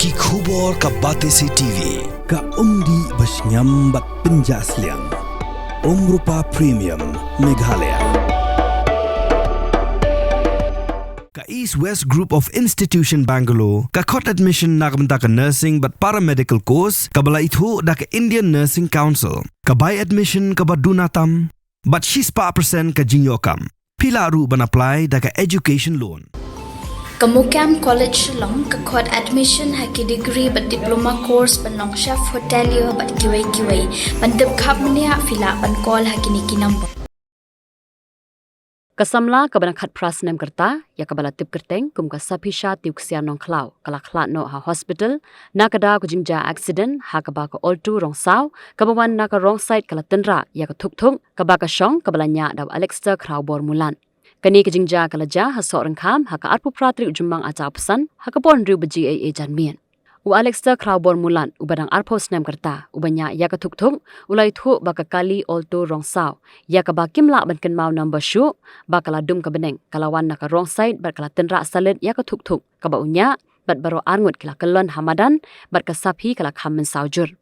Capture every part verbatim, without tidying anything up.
Ki khubor ka Batesi T V, ka umdih ba shngiam bad pynjah sliang. Umrupa Premium, Meghalaya. Ka East West Group of Institution Bangalore, ka khot admission na ka bynta ka nursing bad paramedical course, kaba la ithuh da ka Indian Nursing Council, ka bai admission kaba duna tam, bad shispah percent ka jingïoh kam. Phi lah ruh ban apply da ka education loan. Ka MOKAM College Shillong ka khot admission ha ki degree bad diploma course ban long chef hotelier bad kiwei kiwei. Ban tip khapmniah phi lah ban call ha kine ki number. Ka samla kaba dang khatphra snem ka rta, ïa kaba la tip kyrteng kum ka Saphisha Tiew Ksiar Nongkhlaw, ka la khlad noh ha hospital na ka daw ka jingjia accident ha kaba ka Alto rong saw, kaba wan na ka wrong side ka la tynrah ïa ka thukthuk kaba ka shong, kaba la ñiah da u Alexter Khrawbor Mulat. Kane ka jingjia ka la jia ha Sohryngkham ha ka arphew phra tarik u Jymmang arhajar arphew san ha ka por hynriew baje eiei janmiet. U Alexter Khrawbor Mulat, uba dang arphew snem ka rta, uba ñiah ïa ka thukthuk, u la ithuh ba ka kali Alto rong saw, ïa kaba kim lah ban kynmaw number shuh, ba ka la dum ka bneng, ka la wan na ka wrong side bad ka la tynrah salit ïa ka thukthuk kaba u ñiah, bad baroh arngut ki la kyllon ha madan, bad ka saphi ka la kham mynsaw jur.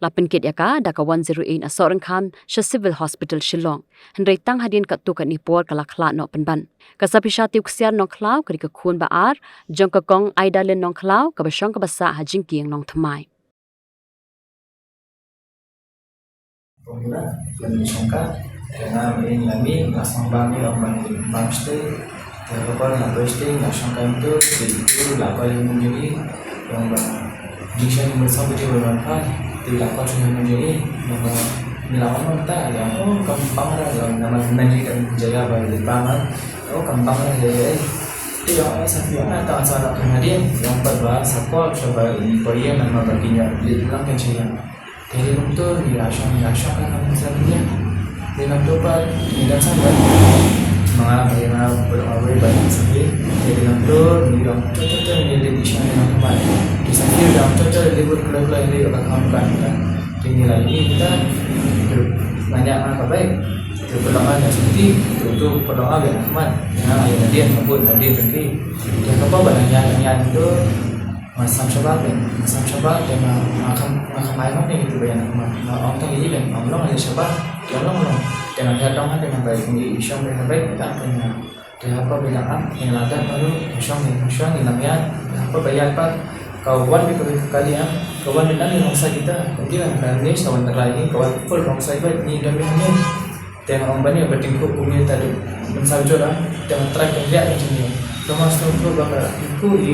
La pynkit ïa ka da ka one zero eight na Sohryngkham sha Civil Hospital Shillong. Hynrei tang hadien katto katne por ka la khlad noh pynban. Ka Saphisha Tiew Ksiar Nongkhlaw ka dei ka khun ba ar jong ka Kong Aidalin Nongkhlaw, kaba shong kaba sah ha Jingkieng Nongthymmai. Te dei kumto ngi la shong, ngi la shong ka kam sa dunia. Dei namto pat ngi dang sah ban ma nga, ma nga pynlong away ban sa hi. Dei namto ngi dang chot chot ngi dei di shong ngi dang khamai. Ki sa hi dang chot chot dei bud kloi kloi dei ka kam kan kan. Te ngi la ni kita nanya nga ka bai. Te pynlong nga senti, tu tu pynlong nga bai khmat. Nga ïa nadien, nga bud nadien senti. Te ka ba ba nanya nanya tu. Nga sam shabar, nga sam shabar, te nga, nga kham, nga kham ai hok ne itu bayan, nga, nga ong tang i ben, nga long ai shabar, te long long, te nga hiar dong ha, te nga bai, ngi i shong bai, bai, ta te nga, te hapa bai dang am, te nga ladat baru, shong, shong, ngi lam ya, te hapa bai ya pat, ka wan bi ka bai ka kali am, ka wan bi nang ngi long sa kita, ngi wan ka ni sa wan terai ngi, ka wan full long sa bai, ngi dang bi ngi. Te nga ong ba ni ba tyngkhuh kumne ta dei ban sa jur ah, te nga trai ka riak ka jingim. Thomas Tom Cook ba ka tyngkhuh i,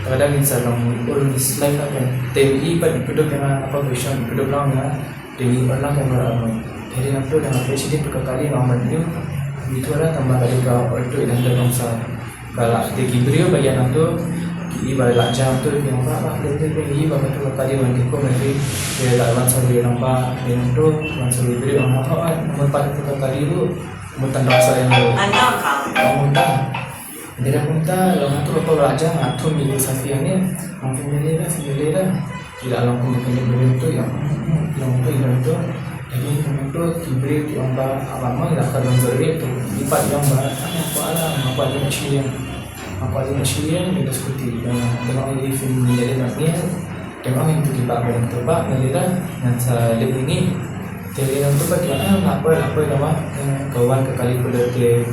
ka dang in sa long ul slai ka pen. Te i ba i pduk nga apa vision, i pduk long nga, te i ul lang ka mara mo. Te dei nang tu dang apa sidi ka kali nga ong ba ni, i tu dah tambah kali ka ul tu i dang dei long sa. Ka la te ki briew ba ïa nangto ki i ba la jam to ki ong ba ba le le le i ba ka to ka kali wan ki ko me ri. Te la wan sa ri nang ba te nangto wan sa ri briew ong ha ha mo pat to ka kali ru mo tan rasa ïa mo. Ano ka mo ta. Dei da mo ta lo ha to ko la jam ha to mi sa fi ne. Mo fi me le da fi me le da. Ki la long kum kane briew to ïa long to ïa to. Jadi kum to ki briew ki ong ba abang ma ïa ka long zerwet to. Ki pat ïa ong ba ana ko ala ma ko ala shiliang. Ma ko ala shiliang ni da skuti. Ïa ong ïa film ni jadi nak ni. Ïa ong ïa to ki ba ba to ba ni da ngan sa lip ni. Jadi ong to ba ki ana ma ko ala ko ïa ma ka wan ka kali ko da te.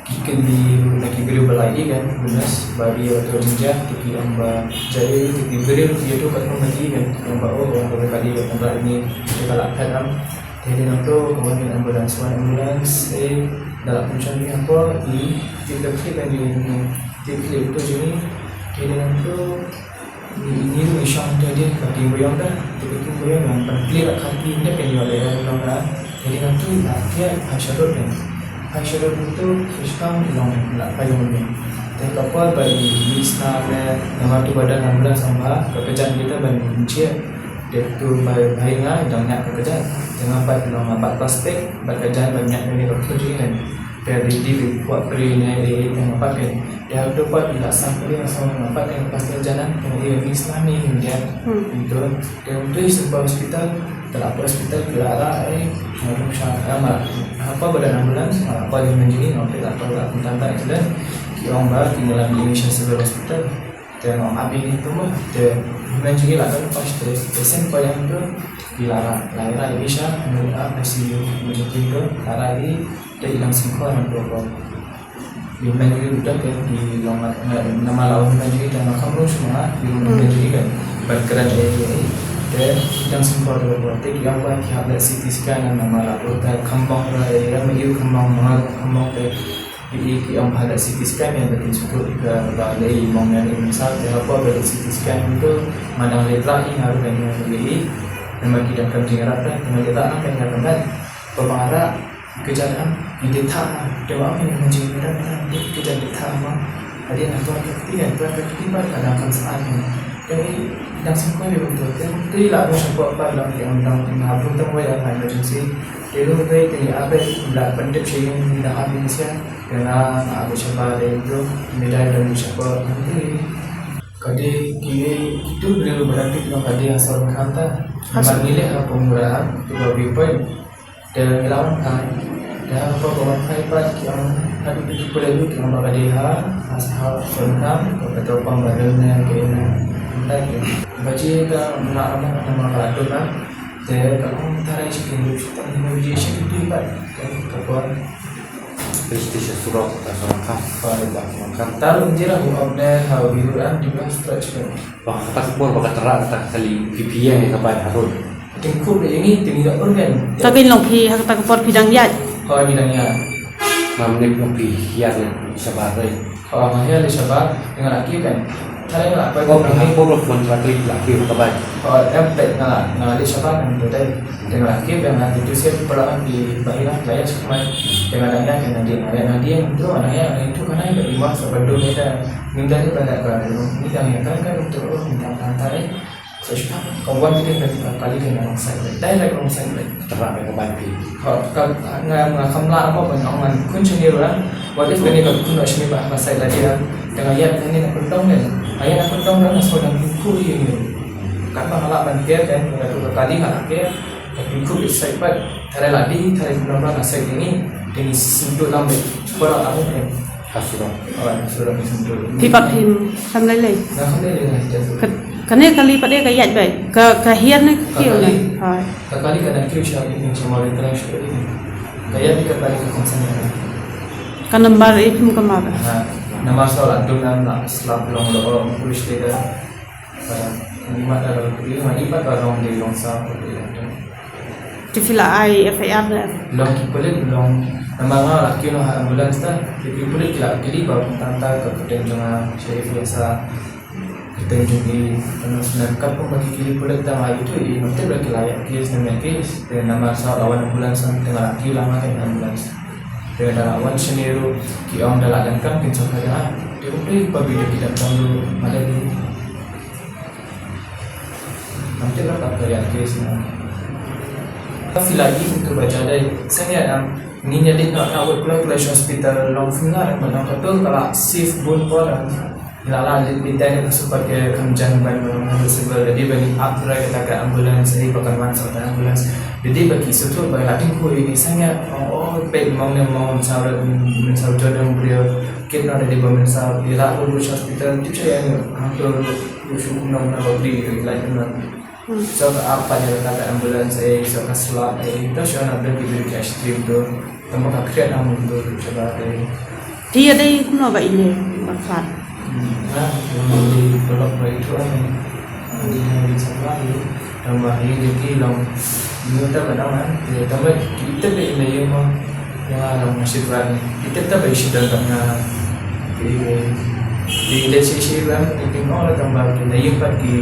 Ki kynti na ki briew ba la ïohi kan, ba nurse ba ïa tu jingjia, te ki ong ba jia ïa tu ki briew ïa tu kat home ki kan, ki ong ba oh, ong ba ka dei kan ba ni, te ka la phet am. Te dei nangto ka wan ambulance, wan ambulance, eh, da la pynshong ïa ko, i tip da tip kan ïa tu, tip tip tu jini, te dei nangto Ni ni shong te de ka ting buyong da, te ka ting buyong yang pan clear ka ti de pen yo le long da. Jadi nang tu na dia hai shadot ni. Hai shadot tu sistem long la pa yong ni. Te ka por ba ni sna ne nama tu badan ambulance amba ka kejan kita ban ni che. Te tu ba hai nga dang nak ka kejan. Tengah pat long pat plastik ba kejan ba nyak ni ka tu ji kan. Te di di di kuat pri ne di tengah pat kan. Te ha tu pat ila sang kali asal nampak yang pas jalan yang ia mix nami dia. Itu dia tu di sebuah hospital, telah hospital kelara eh harus syarat amat. Apa badan ambulans, apa yang menjadi, apa tak tahu lah tentang tak accident. Ki ong ba ki ngelam di Indonesia Civil Hospital. Te ngam abi ni tu mah, te Hynmen jong ngi la don first aid, te shen ko ïa to ki la rah, la rah ïa ki sha, hynmen la I C U, hynmen jong ngi to la rah ïa ki, te i dang sngewkhia ïa to ko. Hynmen jong ngi to te ki long, namar la hynmen jong ngi te nga kham rung shuh nga, ki long hynmen jong ngi kan ban kren ïa i, te i dang sngewkhia ïa to ko, te ki ong ba ki hap leh C T scan namar la to te kham bang, ïa ma ïu kham bang, ma nga kham bang te. Ki, ki ong ba leh C T scan ïa ka jingsngewthuh kaba lei mong ïa i mynsiem, te haba ba leh C T scan to nga dang leit rah ïa nga ruh, nga dang leit. Namar ki dang kren jingïarap, te nga leit rah, nga kren ïa ka met. Ba nga rah, ka jan am, ngi dei thah, te ba ong ïa nga jingïarap, te ka jan dei thah ma. Hadien nga tuan ka kti, nga tuan ka kti ba ka dang khlem sah ïa nga. Te ngi dang sngewkhia ïa u to, te ngi la rung sha pdeng ba long, ki ong dang, nga bun tang wei ïa ka emergency. Te ruh te ngi ap, la pyntip sha ïing, ngi dang ap ïing sha. Te nga, nga ap shabar dei to, ngi dei ban shabar nanti. Ka dei kine kitu briew ba la tip noh ka dei ha Sohryngkham ta. Namar ngi leh ha Pumura, tu ka viewpoint. Te ngi la wan phai. Te haba ba wan phai pat ki ong, haduh ki pule ruh ki ong ba ka dei ha, ha Sohryngkham, ka petrol pump ba rem ne ka ina. Mynta ki. Ba ji ka na ama na ma ka la tip na. Te ka long tharai shi kynduh shi tang, hynñiew baje shi kynduh pat. Te ka por. Police station surok, ka surok ka. Ka surok ka. Tang jira hu ap ne ha wiru an di ba stretch ko. Ba kata ka por, ba ka tara, kata ka kali, phi phi ïa ka bai harun. Ting khup ïa ngi, ting ïa organ. Ta ka long phi, ha kata ka por phi dang ïaid. Hooid, ngi dang ïaid. Ngam nik long phi ïaid ne shabar dei. Oh, nga ïa leit shabar, nga la kiew kan. Tharai nga la poi. Oh, phi hap poi, phi hap poi, phi hap poi. Oh, em peit nga la, nga la leit shabar kan tu dei. Te nga la kiew kan, nga tu tu siap pula kan di bahira, la ïa check mai. Te nga la ïa kan, nga di, nga la ïa, nga di, tu nga la ïa, nga tu kan ai, ba i wan sa ba dum ïa ta. Ngim dei ban da ka, ni dang ïa kan kan tu, oh, ngim dang kan tharai. Sa shu ka wan kine ka, ka kali kane wrong side lane. Direct wrong side lane. Tara ka ban pi. Ha, ka, nga, nga kham lah mo ban ong ngan khun shane ruh. What if kane ka khun shane ba ha side lane. Te nga ïaid kane na kyndong ne. Nga ïaid na kyndong ne, nga shu dang pynkhih ïa ngi. Katba nga lah ban ker kan, nga tu ka kali nga lah ker. Ka pynkhih ïa side pat. Tara lade, tara kyndong na side ïa ngi. Te ngi sngewthuh lam bad. Para tamu kan. Ka surok. Oh, ka surok ngi sngewthuh. Phi pat phim kham lei lei. Nga kham lei lei nga ïaid. Ka, kane kali pat de ka ïaid beit. Ka, ka hiar ne ka kiew ne. Ka kali. Hooid. Ka kali ka dang kiew sha ïing sha Mawlai Crash ka ïing. Ka ïaid ka kali ka kongsan ïa ka. Ka nambar i phim ka mar. Ha. Nambar saw la dun, nang la slap long lo, oh, police station. Ka, ni mat la lo, ni mat, ni mat ka long de long sa, oh, de long. Te phi la ai F I R ne? Long ki pulit, long, namar nga la kiew noh ha ambulance ta. Te ki pulit ki la kylli ba tang ta ka kyrteng jong nga, Sharif Ïasa. Kyrteng jong i, ano, snem kat pun ba ki kylli pulit, tang la ïathuh ïa i, ngam tip ba ki la ïa case ne ym ïa case. Te namar sa la wan ambulance, te nga la kiew lang ha ka ambulance. Te da la wan shane ruh ki ong da la donkam kin sngewthuh ïa nga. Te kumta i pa bida ki donkam ruh, ma da ni. Ngam tip la pat ka ïa case na. Phi la ïohi kumta ba ja dei, sngewthuh ïa nga. Ngin ïa leit noh na Woodcliff College Hospital, long phin lah ban ong kato ka la shift bun por. Ngi la lah leit beit direct ha super care, kham jan ban ong ha civil, da dei ba ngi ap trai kata ka ambulance, eh, ba kan wan sa kata ambulance. Da dei ba ki sngewthuh ba la tyngkhuh ïa ngi, sngewthuh ïa nga, ong, oh, peit mong ne mong, mynsaw, mynsaw jot ong briew, kit noh da dei ba mynsaw, ïa la Woodcliff Hospital, tip sha ïa ngi, hangto ruh shu kumno kumno ba briew, like, kumno. Hmm. So ka ap pat ïa kata ka ambulance, eh, so ka slap, eh, to shu na bad ki briew ki ice cream to. Tang ba ka khriat nang mynta shabar, eh. Phi ïa dei kumno ba ine ba khlad? Hmm, nga, nga dei paralok ba ithuh, eh. Nga dei, nga dei samla, eh. Tang ba ine ki long, ine ta ba dang, eh. Te tang ba ki tip ba ine ïa ma, ïa nga long nga shit ba, eh. Ki tip ta ba i shit dang tang nga. Te, eh, te ine shi shi ba, eh, ki ong la tang ba ki na ïa pat ki,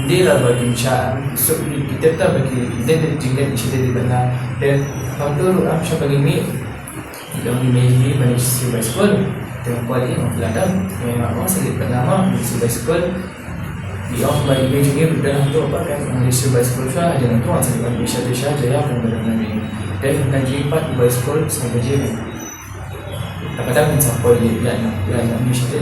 ine la ba ki sha, so ki tip ta ba ki, ine ine jingeh shi dei ba nga. Te, tang tu ruh am sha ba ki ni, Ki ong i mei hi ba ngi shu bai skul. Te nga kwah ïa nga phi la dang. Te nga ong sa leit bad nga ma ngi shu bai skul. Ki ong ba i mei jong ngi ruh dang hangto pat, te nga ong ngi shu bai skul sha, te nga ong sa leit bad ngi sha te sha, te ïa pynbna na mei. Te nga ji pat bai skul sa baje. Te ka dang ngin sa poi leit ïa na, ïa na ngi sha te.